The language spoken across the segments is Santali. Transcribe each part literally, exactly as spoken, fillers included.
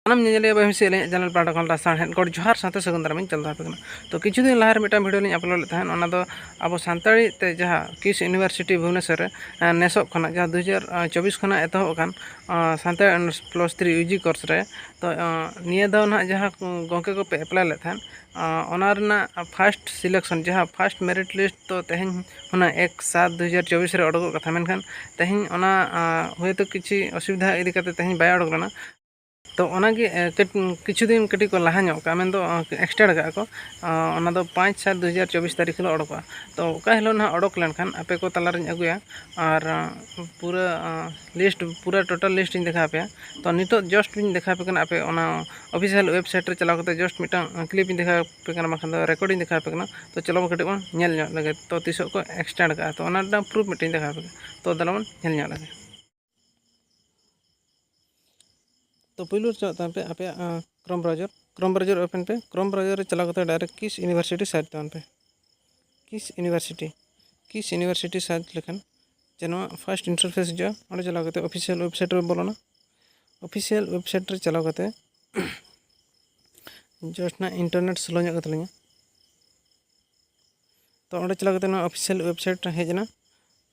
ᱥᱟᱱᱟᱢ ᱧᱮᱧᱮᱞᱤᱭᱟᱹ ᱵᱚᱭᱦᱟ ᱢᱤᱥᱤ ᱟᱹᱞᱤᱧᱟᱜ ᱪᱮᱱᱮᱞ ᱯᱟᱦᱴᱟ ᱠᱷᱚᱱ ᱥᱟᱶᱦᱮᱫ ᱜᱚᱰ ᱡᱚᱦᱟᱨ ᱥᱟᱶᱛᱮ ᱥᱟᱹᱜᱩᱱ ᱫᱟᱨᱟᱢ ᱤᱧ ᱪᱟᱞ ᱫᱚᱦᱚ ᱟᱯᱮ ᱠᱟᱱᱟ᱾ ᱛᱚ ᱠᱤᱪᱷᱩ ᱫᱤᱱ ᱞᱟᱦᱟ ᱨᱮ ᱢᱤᱫᱴᱟᱝ ᱵᱷᱤᱰᱤᱭᱳ ᱞᱤᱧ ᱟᱯᱞᱳᱰ ᱞᱮᱫ ᱛᱟᱦᱮᱸᱫ, ᱚᱱᱟ ᱫᱚ ᱟᱵᱚ ᱥᱟᱱᱛᱟᱲᱤ ᱛᱮ ᱡᱟᱦᱟᱸ ᱠᱤᱥ ᱤᱭᱩᱱᱤᱵᱷᱟᱨᱥᱤᱴᱤ ᱵᱷᱩᱵᱽᱱᱮᱥᱚᱨ ᱨᱮ ᱱᱮᱥᱚᱜ ᱠᱷᱚᱱᱟᱜ, ᱡᱟᱦᱟᱸ ᱫᱩ ᱦᱟᱡᱟᱨ ᱪᱚᱵᱵᱤᱥ ᱠᱷᱚᱱᱟᱜ ᱮᱛᱚᱦᱚᱵ ᱟᱠᱟᱱ Santali honours plus three U G course ᱨᱮ᱾ ᱛᱚ ᱱᱤᱭᱟᱹ ᱫᱷᱟᱣ ᱱᱟᱦᱟᱜ ᱡᱟᱦᱟᱸ ᱜᱚᱢᱠᱮ ᱠᱚᱯᱮ ᱮᱯᱞᱟᱭ ᱞᱮᱫ ᱛᱟᱦᱮᱸᱫ, ᱚᱱᱟ ᱨᱮᱱᱟᱜ ᱯᱷᱟᱥᱴ ᱥᱤᱞᱮᱠᱥᱚᱱ, ᱡᱟᱦᱟᱸ ᱯᱷᱟᱥᱴ ᱢᱮᱨᱤᱴ ᱞᱤᱥᱴ ᱫᱚ ᱛᱮᱦᱮᱧ ᱦᱩᱱᱟᱹᱝ ᱮᱠ ᱥᱟᱛ ᱫᱩ ᱦᱟᱡᱟᱨ ᱪᱚᱵᱵᱤᱥ ᱨᱮ ᱚᱰᱚᱠᱚᱜ ᱠᱟᱛᱷᱟ, ᱢᱮᱱᱠᱷᱟᱱ ᱛᱮᱦᱮᱧ ᱚᱱᱟ ᱦᱚᱭᱛᱳ ᱠᱤᱪᱷᱩ ᱚᱥᱩᱵᱤᱫᱷᱟ ᱤᱫᱤ ᱠᱟᱛᱮ ᱛᱮᱦᱮᱧ ᱵᱟᱭ ᱚᱰᱚᱠ ᱞᱮᱱᱟ᱾ ᱛᱚ ᱚᱱᱟᱜᱮ ᱠᱤᱪᱷᱩ ᱫᱤᱱ ᱠᱟᱹᱴᱤᱡ ᱠᱚ ᱞᱟᱦᱟ ᱧᱚᱜ ᱠᱟᱜᱼᱟ, ᱢᱮᱱᱫᱚ ᱮᱠᱥᱴᱮᱱᱰ ᱠᱟᱜᱼᱟ ᱠᱚ᱾ ᱚᱱᱟ ᱫᱚ ᱯᱟᱸᱪ ᱥᱟᱛ ᱫᱩ ᱦᱟᱡᱟᱨ ᱪᱚᱵᱵᱤᱥ ᱛᱟᱹᱨᱤᱠᱷ ᱦᱤᱞᱳᱜ ᱚᱰᱚᱠᱚᱜᱼᱟ᱾ ᱛᱚ ᱚᱠᱟ ᱦᱤᱞᱳᱜ ᱱᱟᱦᱟᱜ ᱚᱰᱚᱠ ᱞᱮᱱᱠᱷᱟᱱ ᱟᱯᱮ ᱠᱚ ᱛᱟᱞᱟᱨᱤᱧ ᱟᱹᱜᱩᱭᱟ᱾ ᱟᱨ ᱯᱩᱨᱟᱹ ᱞᱤᱥᱴ, ᱯᱩᱨᱟᱹ ᱴᱳᱴᱟᱞ ᱞᱤᱥᱴ ᱤᱧ ᱫᱮᱠᱷᱟᱣ ᱟᱯᱮᱭᱟ᱾ ᱛᱚ ᱱᱤᱛᱚᱜ ᱡᱟᱥᱴ ᱤᱧ ᱫᱮᱠᱷᱟᱣ ᱟᱯᱮ ᱠᱟᱱᱟ, ᱟᱯᱮ ᱚᱱᱟ ᱚᱯᱷᱤᱥᱤᱭᱟᱞ ᱳᱭᱮᱵᱽᱥᱟᱭᱤᱴ ᱨᱮ ᱪᱟᱞᱟᱣ ᱠᱟᱛᱮ ᱡᱟᱥᱴ ᱢᱤᱫᱴᱟᱝ ᱠᱞᱤᱯ ᱤᱧ ᱫᱮᱠᱷᱟᱣ ᱟᱯᱮ ᱠᱟᱱᱟ, ᱵᱟᱝᱠᱷᱟᱱ ᱫᱚ ᱨᱮᱠᱚᱨᱰ ᱤᱧ ᱫᱮᱠᱷᱟᱣ ᱟᱯᱮ ᱠᱟᱱᱟ᱾ ᱛᱚ ᱪᱚᱞᱚ ᱵᱚᱱ ᱠᱟᱹᱴᱤᱡ ᱵᱚᱱ ᱧᱮᱞ ᱧᱚᱜ ᱞᱮᱜᱮ, ᱛᱚ ᱛᱤᱥᱚᱜ ᱠᱚ ᱮᱠᱥᱴᱮᱱᱰ ᱠᱟᱜᱼᱟ, ᱛᱚ ᱚᱱᱟ ᱨᱮᱱᱟᱜ ᱯᱨᱩᱯᱷ ᱢᱤᱫᱴᱟᱝ ᱤᱧ ᱫᱮᱠᱷᱟᱣ ᱟᱯᱮ ᱠᱟᱱᱟ᱾ ᱛᱚ ᱫᱮᱞᱟ ᱵᱚᱱ ᱧᱮᱞ ᱧᱚᱜ ᱞᱮᱜᱮ᱾ ᱛᱚ ᱯᱳᱭᱞᱳ ᱨᱮ ᱪᱟᱞᱟᱜ ᱛᱟᱵᱚᱱ ᱯᱮ ᱟᱯᱮᱭᱟᱜ Chrome browser, Chrome browser open ᱯᱮ᱾ ᱠᱨᱳᱢ ᱵᱨᱟᱣᱡᱟᱨ ᱨᱮ ᱪᱟᱞᱟᱣ ᱠᱟᱛᱮ ᱰᱟᱭᱨᱮᱠᱴ ᱠᱤᱥ ᱤᱭᱩᱱᱤᱵᱷᱟᱨᱥᱤᱴᱤ ᱥᱟᱨᱪ ᱛᱟᱵᱚᱱ ᱯᱮ᱾ ᱠᱤᱥ ᱤᱭᱩᱱᱤᱵᱷᱟᱨᱥᱤᱴᱤ, ᱠᱤᱥ ᱤᱭᱩᱱᱤᱵᱷᱟᱨᱥᱤᱴᱤ ᱥᱟᱨᱪ ᱞᱮᱠᱷᱟᱱ ᱡᱮ ᱱᱚᱣᱟ ᱯᱷᱟᱥᱴ ᱤᱱᱴᱟᱨᱯᱷᱮᱥ ᱦᱤᱡᱩᱜᱼᱟ᱾ ᱚᱸᱰᱮ ᱪᱟᱞᱟᱣ ᱠᱟᱛᱮ ᱚᱯᱷᱤᱥᱤᱭᱟᱞ ᱳᱭᱮᱵᱽᱥᱟᱭᱤᱴ ᱨᱮ ᱵᱚᱞᱚᱱᱟ᱾ ᱚᱯᱷᱤᱥᱤᱭᱟᱞ ᱳᱭᱮᱵᱽᱥᱟᱭᱤᱴ ᱨᱮ ᱪᱟᱞᱟᱣ ᱠᱟᱛᱮ ᱡᱟᱥᱴ ᱱᱟᱜ ᱤᱱᱴᱟᱨᱱᱮᱴ ᱥᱞᱳ ᱧᱚᱜ ᱜᱮᱛᱟᱞᱤᱧᱟ᱾ ᱛᱚ ᱚᱸᱰᱮ ᱪᱟᱞᱟᱣ ᱠᱟᱛᱮ ᱱᱚᱣᱟ ᱚᱯᱷᱤᱥᱤᱭᱟᱞ ᱳᱭᱮᱵᱽᱥᱟᱭᱤᱴ ᱨᱮ ᱦᱮᱡ ᱮᱱᱟ᱾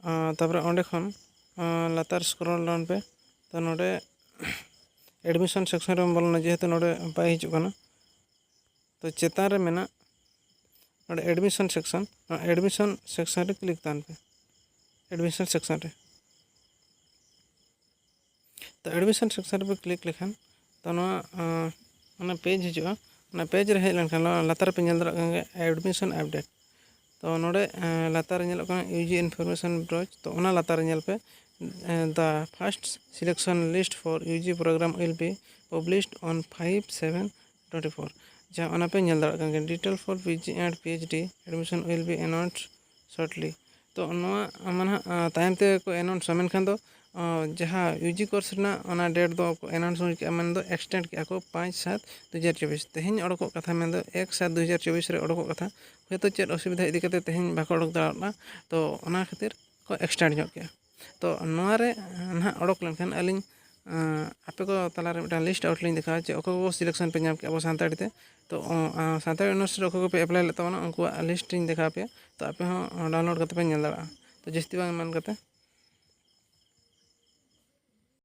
ᱟᱨ ᱛᱟᱨᱯᱚᱨᱮ ᱚᱸᱰᱮ ᱠᱷᱚᱱ, ᱟᱨ ᱞᱟᱛᱟᱨ ᱥᱠᱨᱚᱞ ᱰᱟᱣᱩᱱ ᱯᱮ᱾ ᱛᱚ ᱱᱚᱰᱮ ᱮᱰᱢᱤᱥᱚᱱ ᱥᱮᱠᱥᱚᱱ ᱨᱮᱢ ᱵᱚᱞᱚᱱᱟ, ᱡᱮᱦᱮᱛᱩ ᱱᱚᱰᱮ ᱵᱟᱭ ᱦᱤᱡᱩᱜ ᱠᱟᱱᱟ᱾ ᱛᱚ ᱪᱮᱛᱟᱱ ᱨᱮ ᱢᱮᱱᱟᱜ ᱱᱚᱰᱮ ᱮᱰᱢᱤᱥᱚᱱ ᱥᱮᱠᱥᱚᱱ, ᱱᱚᱣᱟ ᱮᱰᱢᱤᱥᱚᱱ ᱥᱮᱠᱥᱚᱱ ᱨᱮ ᱠᱞᱤᱠ ᱛᱟᱵᱚᱱ ᱯᱮ᱾ ᱮᱰᱢᱤᱥᱚᱱ ᱥᱮᱠᱥᱚᱱ ᱨᱮ᱾ ᱛᱚ ᱮᱰᱢᱤᱥᱚᱱ ᱥᱮᱠᱥᱚᱱ ᱨᱮᱯᱮ ᱠᱞᱤᱠ ᱞᱮᱠᱷᱟᱱ, ᱛᱚ ᱱᱚᱣᱟ, ᱟᱸ, ᱚᱱᱟ ᱯᱮᱡᱽ ᱦᱤᱡᱩᱜᱼᱟ᱾ ᱚᱱᱟ ᱯᱮᱡᱽ ᱨᱮ ᱦᱮᱡ ᱞᱮᱱᱠᱷᱟᱱ ᱱᱚᱣᱟ ᱞᱟᱛᱟᱨ ᱨᱮᱯᱮ ᱧᱮᱞ ᱫᱟᱲᱮᱭᱟᱜ ᱠᱟᱱ ᱜᱮᱭᱟ ᱮᱰᱢᱤᱥᱚᱱ ᱟᱯᱰᱮᱴ᱾ ᱛᱚ ᱱᱚᱰᱮ, ᱟᱸ, ᱞᱟᱛᱟᱨ ᱨᱮ ᱧᱮᱞᱚᱜ ᱠᱟᱱᱟ ᱤᱭᱩ ᱡᱤ ᱤᱱᱯᱷᱚᱨᱢᱮᱥᱚᱱ ᱵᱨᱟᱣᱩᱡᱽ᱾ ᱛᱚ ᱚᱱᱟ ᱞᱟᱛᱟᱨ ᱨᱮ ᱧᱮᱞ ᱯᱮ, ᱟᱸ, the first selection list for U G program will be published on five seven twenty four᱾ ᱡᱟᱦᱟᱸ ᱚᱱᱟ ᱯᱮ ᱧᱮᱞ ᱫᱟᱲᱮᱭᱟᱜ ᱠᱟᱱ ᱜᱮᱭᱟ, detail for P G and P H D admission will be announced shortly᱾ ᱛᱚ ᱱᱚᱣᱟ ᱢᱟ ᱱᱟᱦᱟᱜ, ᱟᱸ, ᱛᱟᱭᱚᱢ ᱛᱮᱠᱚ ᱮᱱᱟᱣᱩᱱᱥᱟ, ᱢᱮᱱᱠᱷᱟᱱ ᱫᱚ, ᱟᱸ, ᱡᱟᱦᱟᱸ ᱭᱩ ᱡᱤ ᱠᱳᱨᱥ ᱨᱮᱱᱟᱜ ᱚᱱᱟ ᱰᱮᱴ ᱫᱚ ᱠᱚ ᱮᱱᱟᱣᱩᱱᱥ ᱠᱮᱜᱼᱟ, ᱢᱮᱱᱫᱚ ᱮᱠᱥᱴᱮᱱᱰ ᱠᱮᱜᱼᱟ ᱠᱚ ᱯᱟᱸᱪ ᱥᱟᱛ ᱫᱩ ᱦᱟᱡᱟᱨ ᱪᱚᱵᱵᱤᱥ᱾ ᱛᱮᱦᱮᱧ ᱚᱰᱚᱠᱚᱜ ᱠᱟᱛᱷᱟ, ᱢᱮᱱᱫᱚ ᱮᱠ ᱥᱟᱛ ᱫᱩ ᱦᱟᱡᱟᱨ ᱪᱚᱵᱵᱤᱥ ᱨᱮ ᱚᱰᱚᱠᱚᱜ ᱠᱟᱛᱷᱟ, ᱦᱚᱭᱛᱳ ᱪᱮᱫ ᱚᱥᱩᱵᱤᱫᱷᱟ ᱤᱫᱤ ᱠᱟᱛᱮ ᱛᱮᱦᱮᱧ ᱵᱟᱠᱚ ᱚᱰᱚᱠ ᱫᱟᱲᱮᱭᱟᱜᱼᱟ, ᱛᱚ ᱚᱱᱟ ᱠᱷᱟᱹᱛᱤᱨ ᱠᱚ ᱮᱠᱥᱴᱮᱱᱰ ᱧᱚᱜ ᱠᱮᱜᱼᱟ᱾ ᱛᱚ ᱱᱚᱣᱟ ᱨᱮ ᱱᱟᱦᱟᱜ ᱚᱰᱚᱠ ᱞᱮᱱᱠᱷᱟᱱ ᱟᱹᱞᱤᱧ ᱟᱸ, ᱟᱯᱮ ᱠᱚ ᱛᱟᱞᱟᱨᱮ ᱢᱤᱫᱴᱟᱝ list out ᱞᱤᱧ ᱫᱮᱠᱷᱟᱣᱟ ᱡᱮ ᱚᱠᱚᱭ ᱠᱚ selection ᱯᱮ ᱧᱟᱢ ᱠᱮᱫᱟ ᱟᱵᱚ ᱥᱟᱱᱛᱟᱲᱤ ᱛᱮ᱾ ᱛᱚ, ᱚ, ᱟᱸ, ᱥᱟᱱᱛᱟᱲᱤ ᱤᱭᱩᱱᱤᱵᱷᱟᱨᱥᱤᱴᱤ ᱨᱮ ᱚᱠᱚᱭ ᱠᱚᱯᱮ apply ᱞᱮᱫ ᱛᱟᱵᱚᱱᱟ, ᱩᱱᱠᱩᱣᱟᱜ list ᱤᱧ ᱫᱮᱠᱷᱟᱣ ᱯᱮᱭᱟ᱾ ᱛᱚ, ᱟᱯᱮ ᱦᱚᱸ download ᱠᱟᱛᱮ ᱯᱮ ᱧᱮᱞ ᱫᱟᱲᱮᱭᱟᱜᱼᱟ᱾ ᱛᱚ, ᱡᱟᱹᱥᱛᱤ ᱵᱟᱝ ᱢᱮᱱ ᱠᱟᱛᱮ